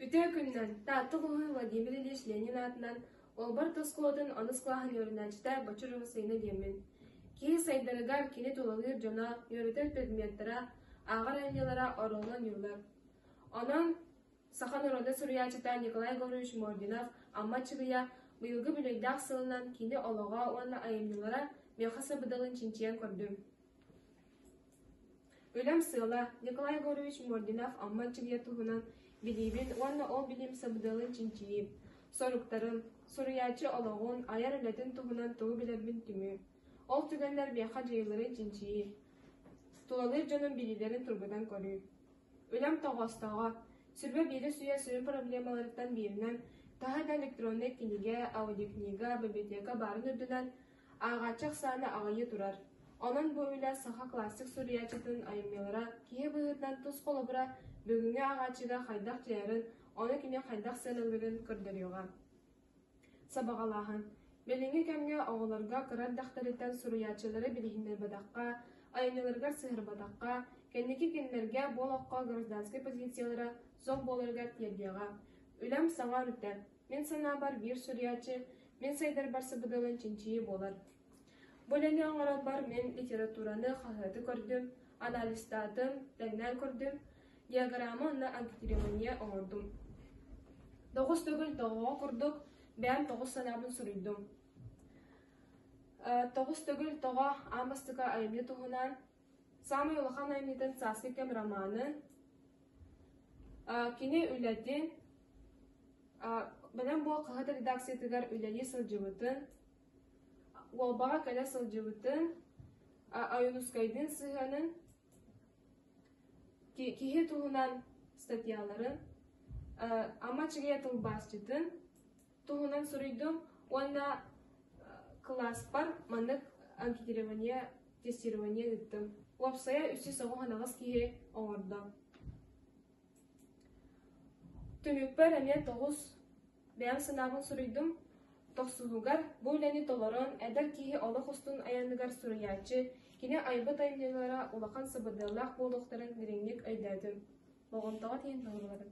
Үтүө күнүнэн! Таатта улууһун Владимир Ильич Ленин аатынан Уолбар оскуолатын онус кылааһын үөрэнээччитэ Бочурова Сайыына диэммин. Киһи сайдарыгар кини тулалыыр дьоно, үөрэтэр предметтара, ааҕар айымньылара оруолу оонньууллар. Онон саха норуота суруйааччыта Николай Егорович Мординов Амма Аччыгыйа быйылгы бүлэйдээх сылынан кини олоҕо уонна айымньылара миэхэ сабыдыалын чинчийэн көрдүм. Үлэм сыала: Николай Егорович Мординов Амма Аччыгыйа туһунан билиибин уонна ол билиим сабыдыалын чинчийии. Соруктарым: суруйааччы олоҕун, айар үлэтин туһунан тугу билэрбин түмүү. Ол түгэннэр миэхэ дьайыыларын чинчийии. Тулалыыр дьонум билиилэрин тургутан көрүү. Үлэм тоҕоостооҕо: Сүрбэ биирис үйэ сүрүн проблемаларыттан бииринэн, таһа да электроннай кинигэ, аудиокнига, библиотека баарын үрдүнэн, Ааҕааччы ахсаана аҕыйыы турар. Онон бу үлэ саха классик суруйааччытын айымньылара киһи быһыытынан тус холобура бүгүҥҥү ааҕааччыга хайдах дьайарын, ону кини хайдах сыаналыырын көрдөрүөҕэ. Сабаҕалааһын. Билиҥҥи кэмҥэ оҕолорго кыра эрдэхтэриттэн суруйааччылары билиһиннэрбэтэххэ, айымньыларыгар сыһыарбатахха, кэнники кинилэргэ бу олоххо гражданскай позициялара суох буоларыгар тиэрдиэҕэ. Үлэм саҥа өрүтэ. Мин санаабар, биир суруйааччы мин сайдарбар сабыдыалын чинчийии буолар. Бу үлэни оҥорорбор мин литератураны, хаһыаты көрдүм, анализтаатым, тэҥнээн көрдүм, диаграмма уонна анкетирование оҥордум. Тоҕус төгүл тоҕоҕо курдук бэйэм тоҕус санаабын суруйдум. Тоҕус төгүл тоҕо аан бастакы айымньы туһунан саамай улахан айымньытын Сааскы кэм романын, кини үлэтин Бэлэм буол хаһыат редакциятыгар үлэлии сылдьыбытын, Уолбаҕа кэлэ сылдьыбытын, Ойуунускайдыын сыһыанын, киһи туһунан статьяларын, Амма Аччыгыйа тылбаасчытын туһунан суруйдум уонна кылааспар маннык анкетирование, тестирование ыыттым. Уопсайа 398 киһи оҥордо. Түмүкпэр эмиэ тоҕус бэйэм санаабын суруйдум. Тохсуһугар бу үлэни толорон, эдэр киһи олох устун айаныгар суруйааччы, кини айбыт айымньылара улахан сабыдыаллаах буолуохтарын дириҥник өйдөөтүм. Болҕомтоҕо тиийэн толорулларым.